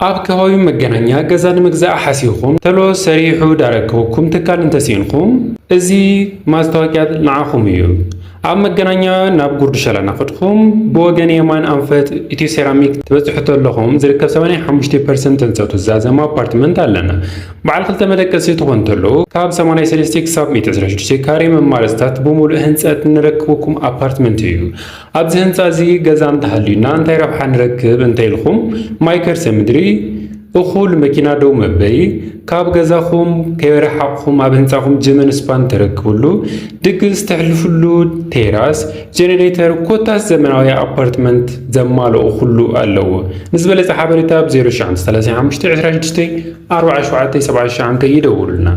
ኣብ ከባቢ መገናኛ ገዛ ንምግዛእ ሓሲብኩም ተሎ ሰሪሑ ዳረከበኩም ትካል እንተስኢንኩም፣ እዚ ማስታወቂያ ንዓኹም እዩ። ኣብ መገናኛ ናብ ጉርድ ሸላ ናኸድኩም ብወገን የማን ኣንፈት ኢትዮ ሴራሚክ ትበጽሑ ተለኹም ዝርከብ ሰማንያ ሓሙሽተ ፐርሰንት ህንጸቱ ዝዛዘመ ኣፓርትመንት ኣለና። በዓል ክልተ መደቀሲ ትኾን ተሎ ካብ ሰማንያ ሰለስተ ክሳብ ሚእቲ ዕስራ ሽዱሽተ ካሬ መማረፅታት ብምሉእ ህንጸት ንረክበኩም ኣፓርትመንት እዩ። ኣብዚ ህንጻ እዚ ገዛ እንተሃልዩና እንታይ ረብሓ ንረክብ እንተኢልኩም፣ ማይ ከርሰ ምድሪ፣ እኹል መኪና ደው መበይ፣ ካብ ገዛኹም ከይረሓቕኹም ኣብ ህንጻኹም ጅምን ስፓን ትረክብሉ፣ ድግስ ተሕልፍሉ ቴራስ፣ ጀነሬተር ኮታስ ዘመናዊ ኣፓርትመንት ዘማልኦ ኩሉ ኣለዎ። ንዝበለጸ ሓበሬታ ብ ዜሮ ሸዓተ ሰላሳ ሓሙሽተ ዕስራ ሽዱሽተ ኣርባዓ ሸውዓተ ሰብዓ ሸዓተ ይደውሉልና።